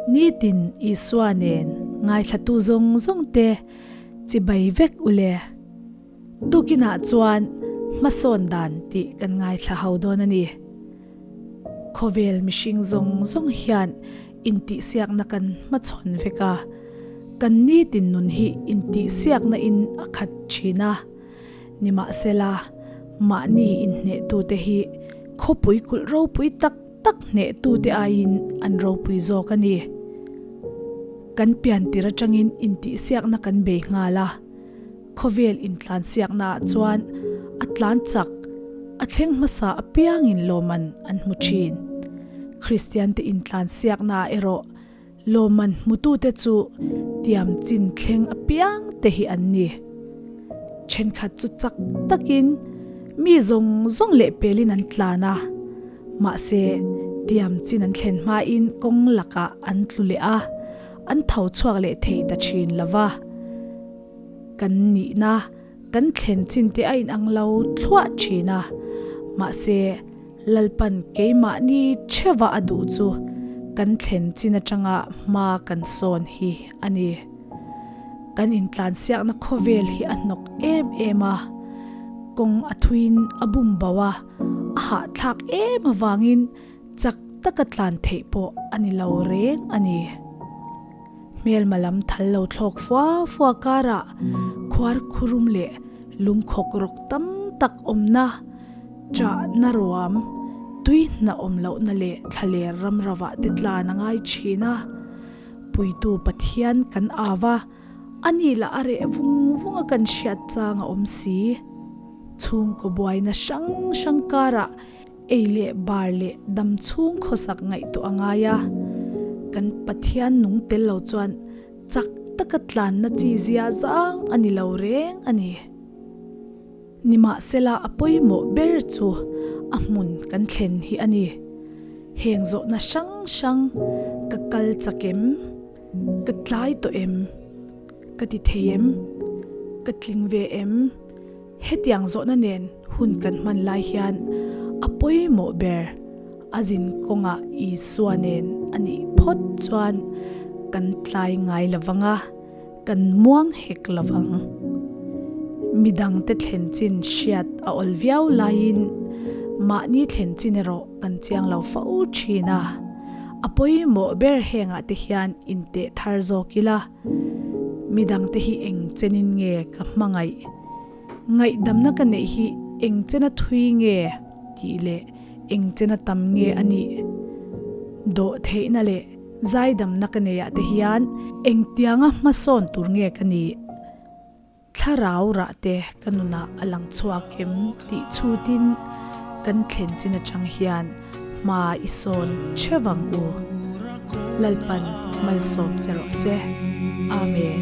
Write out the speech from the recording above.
Nitin Isua nen ngaithlatu zawng zawng te chibai vek u le. Tukinah chuan hmasawn dan tih kan ngaithla ho dawn a ni. Khawvel mihring zawng zawng hian intihsiakna kan hmachhawn vek a, kan nitin nun hi intihsiakna in a khat thin a. Nimahsela, mahni inhnehtute hi khawpui kulh ropui tak tak hnehtute aiin an ropui zawk a ni. Kan piantir atangin intihsiakna kan bei nghal a, khawvel intlansiaknaah chuan a tlan chak, a thleng hmasa apiangin lawmman an hmu thin. Kristiante intlansiaknaah erawh Lawmman hmutute chu tiam chin thleng apiang te hi an ni. Thenkhat chu chak takin mi zawng zawng leh pelin an tlan a, mahse tiam chin an thlen hmain kawng lakah an tlu leh a, an tho chhuak leh thei ta thin lo va. Kan nihna kan thlen chin te a inang lo thluah thin a, mahse Lalpan keimahni theuha a duh chu kan thlen chin atanga hma kan sawn hi a ni. Kan intlansiakna khawvel hi a hnawk em em a, kawng a thuiin a bum bo a, a hahthlak em avangin chak taka tlan theih pawh a ni lo reng a ni. Hmelma lam thal lo thlawk fua fua karah khuar khurum leh lungkhawk rawk tam tak awmna, chahna ruam, tui hna awm lohna leh thlaler ram ravah te tlan a ngai thin a. Puitu Pathian kan au a, ani lah a reh vung vung a kan hriat chang a awm si. Chhungkaw buaina hrang hrang karah Ei leh bar leh dam chhung khawsak ngaihtuah a ngai a, kan Pathian nung tel lo chuan chak taka tlanna chi zia zang a ni lo reng a ni. Nimahsela a pawimawh ber chu a hmun kan thlen hi a ni. Heng zawhna hrang hrang ka kal chak em? Ka tlai tawh em? Ka ti thei em? Ka tling ve em? Hetiang zawhna nen hun kan hman lai hian a pawimawh ber a zin kawngah Isua nen a nih phawt chuan kan tlai ngai lovang a, kan muang hek lovang. Midangte thlen chin hriat a awl viau laiin mahni thlen chin erawh kan chiang lo fo thin a. A pawimawh ber hengah te hian inteh thar zawk ila. Midangte hi eng chenin nge ka hmangaih? Ngaihdamna ka neih hi eng chena thui nge tih leh eng chena tam nge a nih? Dawhtheihna leh zaidamna ka neihah te hian engtianga hmasawn tur nge ka nih? Thlarau rah te ka nunah a lang chhuak em tih chhutin kan thlen chin atang hian hma i sawn theuh ang u. Lalpan malsawm che rawh se. Amen.